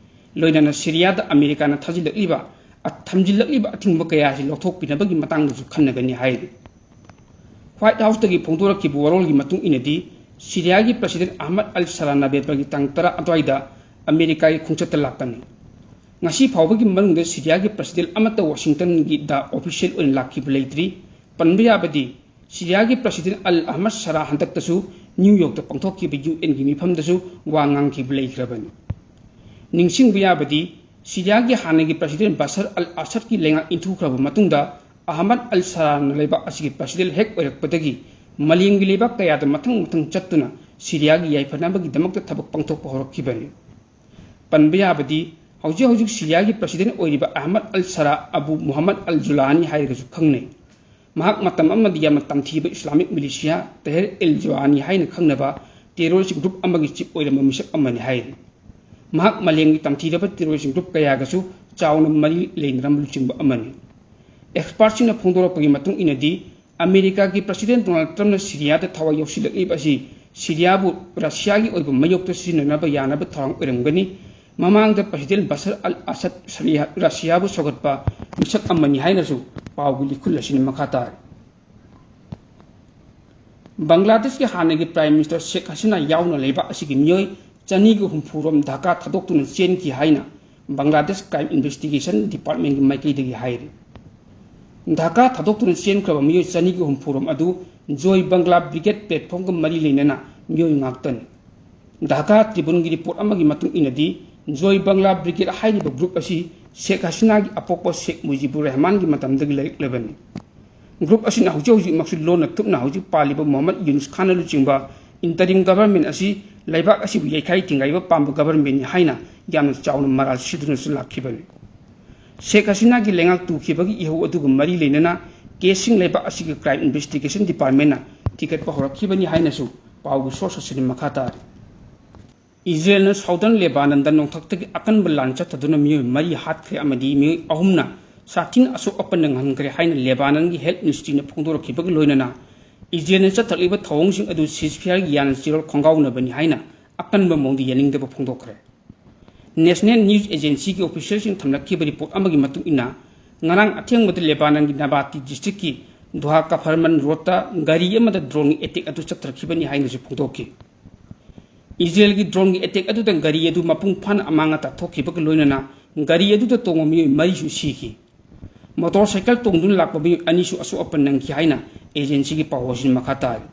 ꯂꯣꯏꯅꯅ ꯁꯤꯔꯤꯌꯥꯗ ꯑꯃꯦꯔꯤꯀꯥꯅ ꯊꯥꯖꯤꯜꯂꯛꯂꯤꯕ, ꯊꯝꯖꯤꯜꯂꯛꯂꯤꯕ ꯑꯊꯤꯡꯕ ꯀꯌꯥ ꯑꯁꯤ ꯂꯧꯊꯣꯛꯄꯤꯅꯕꯒꯤ ꯃꯇꯥꯡꯗꯁꯨ ꯈꯟꯅꯒꯅꯤ ꯍꯥꯏꯔꯤ꯫ White Houseꯇꯒꯤ ꯐꯣꯡꯗꯣꯔꯛꯈꯤꯕ ꯋꯥꯔꯣꯜꯒꯤ ꯃꯇꯨꯡ ꯏꯟꯅꯗꯤ, ꯁꯤꯔꯤꯌꯥꯒꯤ president ꯑꯍꯃꯗ ꯑꯜ ꯁꯔꯥ ꯅꯕꯦꯝꯕꯔꯒꯤ ꯇꯥꯡ ꯇꯔꯥ ꯑꯗꯨꯋꯥꯏꯗ ꯑꯃꯦꯔꯤꯀꯥꯒꯤ ꯈꯣꯡꯆꯠꯇ ꯂꯥꯛꯀꯅꯤ꯫ ꯉꯁꯤ ꯐꯥꯎꯕꯒꯤ ꯃꯅꯨꯡꯗ ꯁꯤꯔꯤꯌꯥꯒꯤ president ꯑꯃꯠꯇ ꯋꯥꯁꯤꯡꯇꯟꯒꯤꯗ official ꯑꯣꯏꯅ ꯂꯥꯛꯈꯤꯕ ꯂꯩꯇ꯭ꯔꯤ꯫ ꯄꯟꯕ ꯌꯥꯕꯗꯤ, ꯁꯤꯔꯤꯌꯥꯒꯤ president ꯑꯜ ꯑꯍꯃꯗ ꯁꯔꯥ ꯍꯟꯗꯛꯇꯁꯨ ꯅ꯭ꯌꯨ ꯌꯣꯔꯛꯇ ꯄꯥꯡꯊꯣꯛꯈꯤꯕ UNꯒꯤ ꯃꯤꯐꯝꯗꯁꯨ ꯋꯥ ꯉꯥꯡꯈꯤꯕ ꯂꯩꯈ꯭ꯔꯕꯅꯤ꯫ ꯅꯤꯡꯁꯤꯡꯕ ꯌꯥꯕꯗꯤ, ꯁꯤꯔꯤꯌꯥꯒꯤ ꯍꯥꯟꯅꯒꯤ president ꯕꯁꯔ ꯑꯜ ꯑꯁꯗꯀꯤ ꯂꯩꯉꯥꯛ ꯏꯟꯊꯨꯈ꯭ꯔꯕ ꯃꯇꯨꯡꯗ, ꯑꯍꯃꯗ ꯑꯜ ꯁꯔꯥꯅ ꯂꯩꯕꯥꯛ ꯑꯁꯤꯒꯤ president ꯍꯦꯛ ꯑꯣꯏꯔꯛꯄꯗꯒꯤ ꯃꯥꯂꯦꯝꯒꯤ ꯂꯩꯕꯥꯛ ꯀꯌꯥꯗ ꯃꯊꯪ ꯃꯊꯪ ꯆꯠꯇꯨꯅ ꯁꯤꯔꯤꯌꯥꯒꯤ ꯌꯥꯏꯐꯅꯕꯒꯤꯗꯃꯛꯇ ꯊꯕꯛ ꯄꯥꯡꯊꯣꯛꯄ ꯍꯧꯔꯛꯈꯤꯕꯅꯤ꯫ ꯄꯟꯕ ꯌꯥꯕꯗꯤ, ꯍꯧꯖꯤꯛ ꯍꯧꯖꯤꯛ ꯁꯤꯔꯤꯌꯥꯒꯤ president ꯑꯣꯏꯔꯤꯕ ꯑꯍꯃꯗ ꯑꯜ ꯁꯔꯥ ꯑꯕꯨ ꯃꯨꯍꯝꯃꯗ ꯑꯜ ꯖꯨꯂꯥꯅꯤ ꯍꯥꯏꯔꯒꯁꯨ ꯈꯪꯅꯩ꯫ ꯃꯍꯥꯛ ꯃꯇꯝ ꯑꯃꯗ ꯌꯥꯝꯅ ꯇꯝꯊꯤꯕ Islamic militia ꯇꯍꯔ ꯑꯦꯜ ꯖꯨꯋꯥꯅꯤ ꯍꯥꯏꯅ ꯈꯪꯅꯕ terrorist group ꯑꯃꯒꯤ chief ꯑꯣꯏꯔꯝꯕ ꯃꯤꯁꯛ ꯑꯃꯅꯤ ꯍꯥꯏꯔꯤ꯫ ꯃꯍꯥꯛ ꯃꯥꯂꯦꯝꯒꯤ ꯇꯝꯊꯤꯔꯕ terrorist group ꯀꯌꯥꯒꯁꯨ ꯆꯥꯎꯅ ꯃꯔꯤ ꯂꯩꯅꯔꯝꯕ ꯂꯨꯆꯤꯡꯕ ꯑꯃꯅꯤ꯫ Expertꯁꯤꯡꯅ ꯐꯣꯡꯗꯣꯔꯛꯄꯒꯤ ꯃꯇꯨꯡ ꯏꯟꯅꯗꯤ, ꯑꯃꯦꯔꯤꯀꯥꯒꯤ president ꯗꯣꯅꯥꯜꯗ ꯇ꯭ꯔꯝꯞꯅ ꯁꯤꯔꯤꯌꯥꯗ ꯊꯋꯥꯏ ꯌꯥꯎꯁꯤꯜꯂꯛꯂꯤꯕ ꯑꯁꯤ ꯁꯤꯔꯤꯌꯥꯕꯨ ꯔꯁꯤꯌꯥꯒꯤ ꯑꯣꯏꯕ ꯃꯥꯌꯣꯛꯇ ꯁꯤꯖꯤꯟꯅꯅꯕ ꯌꯥꯅꯕ ꯊꯧꯔꯥꯡ ꯑꯣꯏꯔꯝꯒꯅꯤ꯫ ꯃꯃꯥꯡꯗ president ꯕꯁꯔ ꯑꯜ ꯑꯁꯗ ꯁꯔꯤꯌꯥ-, ꯔꯁꯤꯌꯥꯕꯨ ꯁꯧꯒꯠꯄ ꯃꯤꯁꯛ ꯑꯃꯅꯤ ꯍꯥꯏꯅꯁꯨ ꯄꯥꯎꯒꯤ ꯂꯤꯈꯨꯜ ꯑꯁꯤꯅ ꯃꯈꯥ ꯇꯥꯔꯤ꯫ ꯕꯪꯒ꯭ꯂꯥꯗꯦꯁꯀꯤ ꯍꯥꯟꯅꯒꯤ prime minister ꯁꯦꯈ ꯍꯁꯤꯅꯥ ꯌꯥꯎꯅ ꯂꯩꯕꯥꯛ ꯑꯁꯤꯒꯤ ꯃꯤꯑꯣꯏ ꯆꯅꯤꯒ ꯍꯨꯝꯐꯨ ꯔꯣꯝ ꯙꯥꯀꯥ ꯊꯥꯗꯣꯛꯇꯨꯅ ꯆꯦꯟꯈꯤ ꯍꯥꯏꯅ ꯕꯪꯒ꯭ꯂꯥꯗꯦꯁ crime investigationꯒꯤ departmentꯀꯤ ꯃꯥꯏꯀꯩꯗꯒꯤ ꯍꯥꯏꯔꯤ꯫ ꯙꯥꯀꯥ ꯊꯥꯗꯣꯛꯇꯨꯅ ꯆꯦꯟꯈ꯭ꯔꯕ ꯃꯤꯑꯣꯏ ꯆꯅꯤꯒ ꯍꯨꯝꯐꯨ ꯔꯣꯝ ꯑꯗꯨ ꯖꯣꯏ ꯕꯪꯒ꯭ꯂꯥ brigade platformꯒ ꯃꯔꯤ ꯂꯩꯅꯅ ꯃꯤꯑꯣꯏ ꯉꯥꯛꯇꯅꯤ꯫ ꯙꯥꯀꯥ Tribuneꯒꯤ report ꯑꯃꯒꯤ ꯃꯇꯨꯡ ꯏꯟꯅꯗꯤ, ꯖꯣꯏ ꯕꯪꯒ꯭ꯂꯥ brigade ꯍꯥꯏꯔꯤꯕ group ꯑꯁꯤ ꯁꯦꯈ ꯍꯁꯤꯅꯥꯒꯤ ꯑꯄꯣꯛꯄ ꯁꯦꯈ ꯃꯨꯖꯤꯕꯨꯔ ꯔꯍꯃꯥꯟꯒꯤ ꯃꯇꯝꯗꯒꯤ ꯂꯩꯔꯛꯂꯕꯅꯤ꯫ Group ꯑꯁꯤꯅ ꯍꯧꯖꯤꯛ ꯍꯧꯖꯤꯛꯃꯛꯁꯨ ꯂꯣꯟꯅ ꯊꯨꯞꯅ ꯍꯧꯖꯤꯛ ꯄꯥꯜꯂꯤꯕ ꯃꯨꯍꯝꯃꯗ ꯌꯨꯅꯨꯁ ꯈꯥꯟꯅ ꯂꯨꯆꯤꯡꯕ interim government ꯑꯁꯤ ꯂꯩꯕꯥꯛ ꯑꯁꯤꯕꯨ ꯌꯩꯈꯥꯏ ꯊꯤꯡꯒꯥꯏꯕ ꯄꯥꯝꯕ governmentꯅꯤ ꯍꯥꯏꯅ ꯌꯥꯝꯅ ꯆꯥꯎꯅ ꯃꯔꯥꯜ ꯁꯤꯗꯨꯅꯁꯨ ꯂꯥꯛꯈꯤꯕꯅꯤ꯫ ꯁꯦꯈ ꯍꯁꯤꯅꯥꯒꯤ ꯂꯩꯉꯥꯛ ꯇꯨꯈꯤꯕꯒꯤ ꯏꯍꯧ ꯑꯗꯨꯒ ꯃꯔꯤ ꯂꯩꯅꯅ caseꯁꯤꯡ ꯂꯩꯕꯥꯛ ꯑꯁꯤꯒꯤ crime investigation departmentꯅ ꯊꯤꯒꯠꯄ ꯍꯧꯔꯛꯈꯤꯕꯅꯤ ꯍꯥꯏꯅꯁꯨ ꯄꯥꯎꯒꯤ source ꯑꯁꯤꯅ ꯃꯈꯥ ꯇꯥꯔꯤ꯫ ꯏꯖꯔꯦꯜꯅ southern ꯂꯦꯕꯥꯅꯟꯗ ꯅꯣꯡꯊꯛꯇꯒꯤ ꯑꯀꯟꯕ ꯂꯥꯟ ꯆꯠꯊꯗꯨꯅ ꯃꯤꯑꯣꯏ ꯃꯔꯤ ꯍꯥꯠꯈ꯭ꯔꯦ ꯑꯃꯗꯤ ꯃꯤꯑꯣꯏ ꯑꯍꯨꯝꯅ ꯁꯥꯊꯤꯅ ꯑꯁꯣꯛ ꯑꯄꯟ ꯅꯪꯍꯟꯈ꯭ꯔꯦ ꯍꯥꯏꯅ ꯂꯦꯕꯥꯅꯟꯒꯤ health ministryꯅ ꯐꯣꯡꯗꯣꯔꯛꯈꯤꯕꯒ ꯂꯣꯏꯅꯅ, ꯏꯖꯔꯦꯜꯅ ꯆꯠꯊꯔꯛꯂꯤꯕ ꯊꯧꯑꯣꯡꯁꯤꯡ ꯑꯗꯨ ceasefire ꯌꯥꯅ ꯆꯦꯔꯣꯜ ꯈꯣꯡꯒꯥꯎꯅꯕꯅꯤ ꯍꯥꯏꯅ ꯑꯀꯟꯕ ꯃꯑꯣꯡꯗ ꯌꯥꯅꯤꯡꯗꯕ ꯐꯣꯡꯗꯣꯛꯈ꯭ꯔꯦ꯫ National News Agencyꯒꯤ officialꯁꯤꯡꯅ ꯊꯝꯂꯛꯈꯤꯕ report ꯑꯃꯒꯤ ꯃꯇꯨꯡ ꯏꯟꯅ, ꯉꯔꯥꯡ ꯑꯊꯦꯡꯕꯗ ꯂꯦꯕꯥꯅꯟꯒꯤ ꯅꯥꯕꯥꯇꯤ districtꯀꯤ ꯗꯣꯍꯥ ꯀꯐꯔꯃꯟ roadꯇ ꯒꯥꯔꯤ ꯑꯃꯗ droneꯒꯤ attack ꯑꯗꯨ ꯆꯠꯊꯔꯛꯈꯤꯕꯅꯤ ꯍꯥꯏꯅꯁꯨ ꯐꯣꯡꯗꯣꯛꯈꯤ꯫ ꯏꯖꯔꯦꯜꯒꯤ droneꯒꯤ attack ꯑꯗꯨꯗ ꯒꯥꯔꯤ ꯑꯗꯨ ꯃꯄꯨꯡ ꯐꯥꯅ ꯑꯃꯥꯡ ꯑꯇꯥ ꯊꯣꯛꯈꯤꯕꯒ ꯂꯣꯏꯅꯅ ꯒꯥꯔꯤ ꯑꯗꯨꯗ ꯇꯣꯡꯕ ꯃꯤꯑꯣꯏ ꯃꯔꯤꯁꯨ ꯁꯤꯈꯤ꯫ Motorcycle ꯇꯣꯡꯗꯨꯅ ꯂꯥꯛꯄ ꯃꯤꯑꯣꯏ ꯑꯅꯤꯁꯨ ꯑꯁꯣꯛ ꯑꯄꯟ ꯅꯪꯈꯤ ꯍꯥꯏꯅ agencyꯒꯤ ꯄꯥꯎ ꯑꯁꯤꯅ ꯃꯈꯥ ꯇꯥꯔꯤ꯫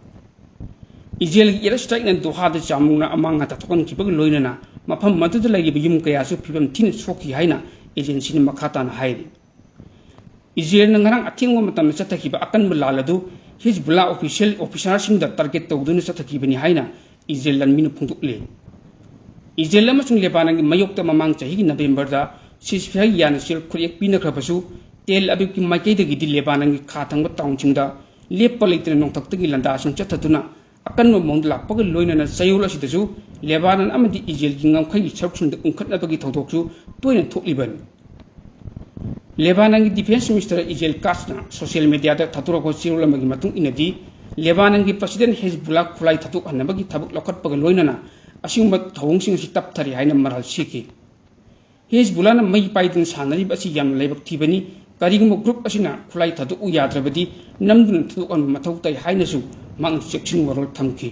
ꯏꯖꯔꯦꯜꯒꯤ air strikeꯅ ꯗꯣꯍꯥꯗ ꯆꯥꯃꯨꯛꯅ ꯑꯃꯥꯡ ꯑꯇꯥ ꯊꯣꯛꯍꯟꯈꯤꯕꯒ ꯂꯣꯏꯅꯅ ꯃꯐꯝ ꯑꯗꯨꯗ ꯂꯩꯔꯤꯕ ꯌꯨꯝ ꯀꯌꯥꯁꯨ ꯐꯤꯕꯝ ꯊꯤꯅ ꯁꯣꯛꯈꯤ ꯍꯥꯏꯅ agencyꯅ ꯃꯈꯥ ꯇꯥꯅ ꯍꯥꯏꯔꯤ꯫ ꯏꯖꯔꯦꯜꯅ ꯉꯔꯥꯡ ꯑꯊꯦꯡꯕ ꯃꯇꯝꯗ ꯆꯠꯊꯈꯤꯕ ꯑꯀꯟꯕ ꯂꯥꯜ ꯑꯗꯨ ꯍꯤꯖꯕꯨꯜꯂꯥ official officerꯁꯤꯡꯗ target ꯇꯧꯗꯨꯅ ꯆꯠꯊꯈꯤꯕꯅꯤ ꯍꯥꯏꯅ ꯏꯖꯔꯦꯜ ꯂꯥꯟꯃꯤꯅ ꯐꯣꯡꯗꯣꯛꯂꯤ꯫ ꯏꯖꯔꯦꯜ ꯑꯃꯁꯨꯡ ꯂꯦꯕꯥꯅꯟꯒꯤ ꯃꯥꯌꯣꯛꯇ ꯃꯃꯥꯡ ꯆꯍꯤꯒꯤ ꯅꯕꯦꯝꯕꯔꯗ ceasefire ꯌꯥꯅ ꯁꯦꯜ ꯈꯨꯠꯌꯦꯛ ꯄꯤꯅꯈ꯭ꯔꯕꯁꯨ, ꯇꯦꯜ ꯑꯕꯤꯕꯀꯤ ꯃꯥꯏꯀꯩꯗꯒꯤꯗꯤ ꯂꯦꯕꯥꯅꯟꯒꯤ ꯈꯥ ꯊꯪꯕ ꯇꯥꯎꯟꯁꯤꯡꯗ ꯂꯦꯞꯄ ꯂꯩꯇꯅ ꯅꯣꯡꯊꯛꯇꯒꯤ ꯂꯥꯟꯗꯥꯁꯤꯡ ꯆꯠꯊꯗꯨꯅ ꯑꯀꯟꯕ ꯃꯑꯣꯡꯗ ꯂꯥꯛꯄꯒ ꯂꯣꯏꯅꯅ ꯆꯌꯣꯜ ꯑꯁꯤꯗꯁꯨ ꯂꯦꯕꯥꯅꯟ ꯑꯃꯗꯤ ꯏꯖꯔꯦꯜꯒꯤ ꯉꯝꯈꯩꯒꯤ ꯁꯔꯨꯛꯁꯤꯡꯗ ꯎꯪꯈꯠꯅꯕꯒꯤ ꯊꯧꯗꯣꯛꯁꯨ ꯇꯣꯏꯅ ꯊꯣꯛꯂꯤꯕꯅꯤ꯫ ꯂꯦꯕꯥꯅꯟꯒꯤ ꯗꯤꯐꯦꯟꯁ ꯃꯤꯅꯤꯁꯇꯔ ꯏꯖꯔꯦꯜ ꯀꯥꯠꯁꯅ ꯁꯣꯁꯤꯌꯦꯜ ꯃꯤꯗꯤꯌꯥꯗ ꯊꯥꯗꯣꯔꯛꯄ ꯆꯦꯔꯣꯜ ꯑꯃꯒꯤ ꯃꯇꯨꯡ ꯏꯟꯅꯗꯤ, ꯂꯦꯕꯥꯅꯟꯒꯤ ꯄ꯭ꯔꯁꯤꯗꯦꯟ ꯍꯦꯖꯕꯨꯂꯥ ꯈꯨꯠꯂꯥꯏ ꯊꯥꯗꯣꯛꯍꯟꯅꯕꯒꯤ ꯊꯕꯛ ꯂꯧꯈꯠꯄꯒ ꯂꯣꯏꯅꯅ ꯑꯁꯤꯒꯨꯝꯕ ꯊꯧꯑꯣꯡꯁꯤꯡ ꯑꯁꯤ ꯇꯞꯊꯔꯦ ꯍꯥꯏꯅ ꯃꯔꯥꯜ ꯁꯤꯈꯤ꯫ ꯍꯦꯖꯕꯨꯂꯥꯅ ꯃꯩ ꯄꯥꯏꯗꯨꯅ ꯁꯥꯟꯅꯔꯤꯕ ꯑꯁꯤ ꯌꯥꯝꯅ ꯂꯥꯏꯕꯛ ꯊꯤꯕꯅꯤ꯫ ꯀꯔꯤꯒꯨꯝꯕ ꯒ꯭ꯔꯨꯞ ꯑꯁꯤꯅ ꯈꯨꯠꯂꯥꯏ ꯊꯥꯗꯣꯛꯎ ꯌꯥꯗ꯭ꯔꯕꯗꯤ ꯅꯝꯗꯨꯅ ꯊꯥꯗꯣꯛꯍꯟꯕ ꯃꯊꯧ ꯇꯥꯏ ꯍꯥꯏꯅꯁꯨ ꯃꯍꯥꯛꯅ ꯆꯦꯛꯁꯤꯟ ꯋꯥꯔꯣꯜ ꯊꯝꯈꯤ꯫